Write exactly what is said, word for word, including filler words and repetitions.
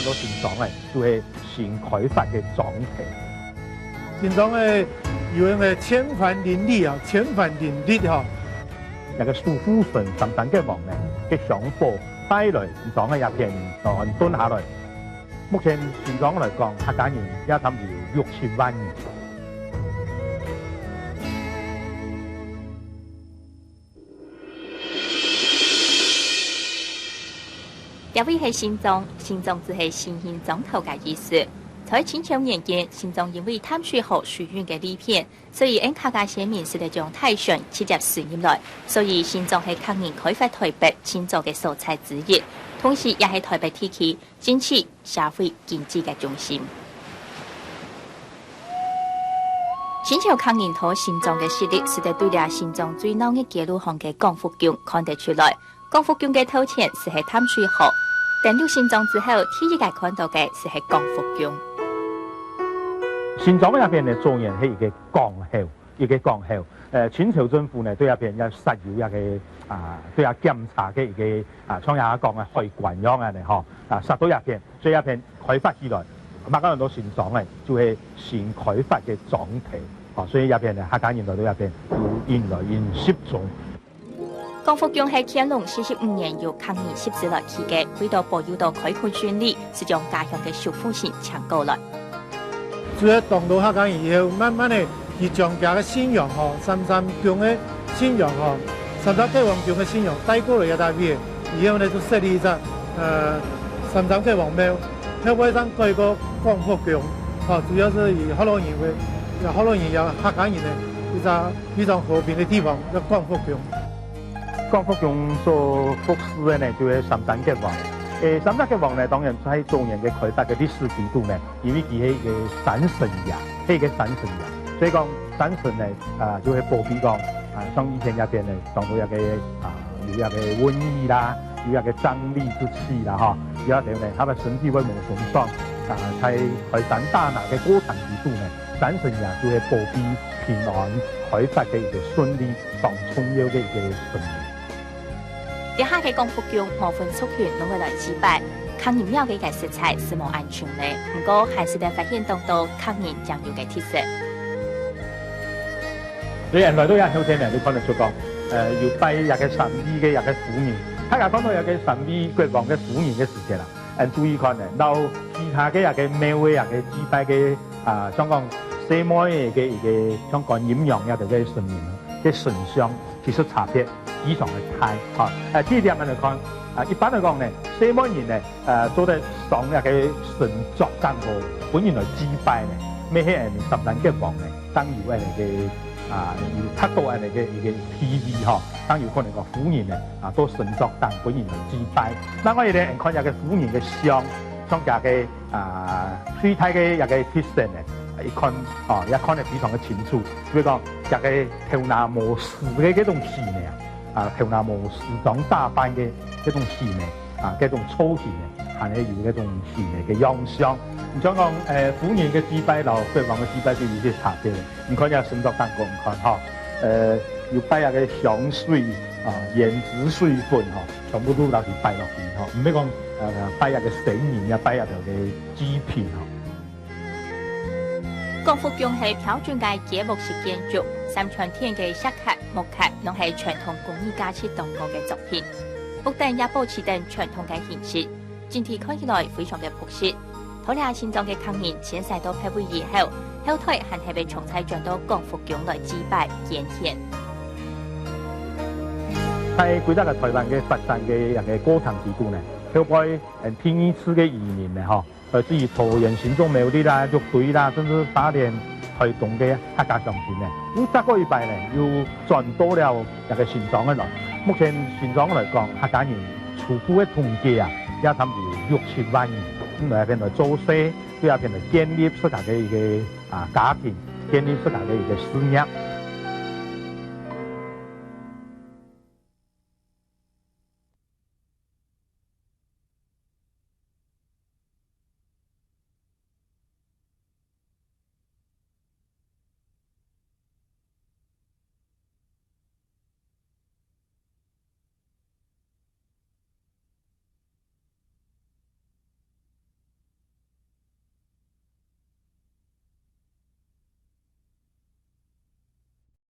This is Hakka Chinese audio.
到新莊仔，就係新開發个莊頭。新莊仔有該个千帆林立啊，千帆林立哈。該个蘇富城三山國王呢，个香火帶來新莊仔這片安頓下來。目前新莊來講，客家人也差毋多有六七萬人。 這位係新莊，新莊就係新興庄頭个意思。在清朝年間，新莊因為淡水河水運个利便，所以𫣆客家先民識得將大船直接駛入來，所以新莊係客人開發台北盡早个所在之一，同時也係台北地區政治、社會、經濟个中心。清朝客人在新莊个勢力，使得對這新莊最鬧熱街路項个廣福宮看得出來。 廣福宮个頭前就係淡水河。登陸新莊之後，第一個看到个就係廣福宮。新莊這片呢，早年係一個港口，一個港口。呃，清朝政府呢，對這片也設有一個，啊，對啊檢查个一個，啊，像人家講个海關樣恁呢吼，啊，設到這片，所以這片開發起來，嘛講到新莊呢，就係新開發个莊頭。哦，所以這片呢，客家人來到這片，有引來引集中。 廣福宮係乾隆四十五年由客人集資來起个，為到保佑到開墾順利，就將家鄉个守護神請過來。主要當多客家人以後，慢慢个，佢將佢个信仰吼，三山宮个信仰吼，三山國王宮个信仰帶過來這搭位，以後呢，就設立一隻，呃，三山國王廟，後尾正改過廣福宮，吼，主要係以福佬人為，以福佬人也客家人个一隻 非常和平个地方，叫廣福宮。廣福宮所服侍个呢，就係三山國王。誒，三山國王呢，當然在早年个開發个歷史底肚呢，因為佢係一個山神爺，係一個山神爺，所以講山神呢，啊，就會保庇講，啊，像以前這片呢，當多一個，啊，有一個瘟疫啦，有一個瘴癘之氣啦，吼，有一個呢，佢个身體會無風爽，啊，在開山打獵个過程底肚呢， 山神爺就係保庇平安、開發个一個順利，當重要个一個神明。這下个廣福宮無分族群攏會來祭拜，客人廟个个食材係無恁全个，毋過還係得發現當多客人正有个特色。你來到這後天呢，你看得出講，呃，有拜這個三位个這個夫人，大家看到這個三位國王个夫人个時節啦， 恁注意看呢，摎其他个這個廟个這個祭拜个，啊，像講細妹个一個，一個像觀音娘這兜个神明，个神像其實差別非常个大，哈。呃，第一點來看，啊，一般來講呢，細妹人呢，呃，做得上這個神桌頂高，分人來祭拜呢，乜係𫣆三山國王呢，當有恁呢个，啊，有較高恁呢个一個地位吼，當有可能講夫人呢，啊，到神桌頂分人來祭拜。另外一個，看這個夫人个像， 像佢个，啊，最大个一個特色呢，一看，哦，也看得非常个清楚。比如講，佢个頭那毛梳个這種戲呢，啊，頭那毛梳妝打扮个這種戲呢，啊，這種造型呢，還係有這種戲呢个樣相。你像講，呃，夫人个祭拜摎國王个祭拜就有一些差別。你看這神桌頂高，你看哈，呃，有擺這個香水啊，胭脂水粉哈， 全部都摎佢擺落去吼，毋係講，呃，擺一個神明，也擺一個个祭品吼。廣福宮係標準个揭幕式建築，三層天个石刻、木刻，攏係傳統工藝價值當高个作品。屋頂也保持等傳統个形式，整體看起來非常个樸實。 在這新莊个客人遷徙到別位以後，後代還係會常在轉到廣福宮來祭拜、捐獻。在歸隻个臺灣个發展个一個過程底肚呢，後背，嗯，第二次个移民呢，吼，來自於桃園、新竹、苗栗啦、六堆啦，甚至花蓮、臺東个客家鄉親呢，又再過一擺呢，又轉到了 這個新莊个來。目前新莊來講，客家人初步个統計啊，也差毋多有六七萬人。嗯，來這片來做事，對這片來建立自家个一個，啊，家庭，建立自家个一個事業。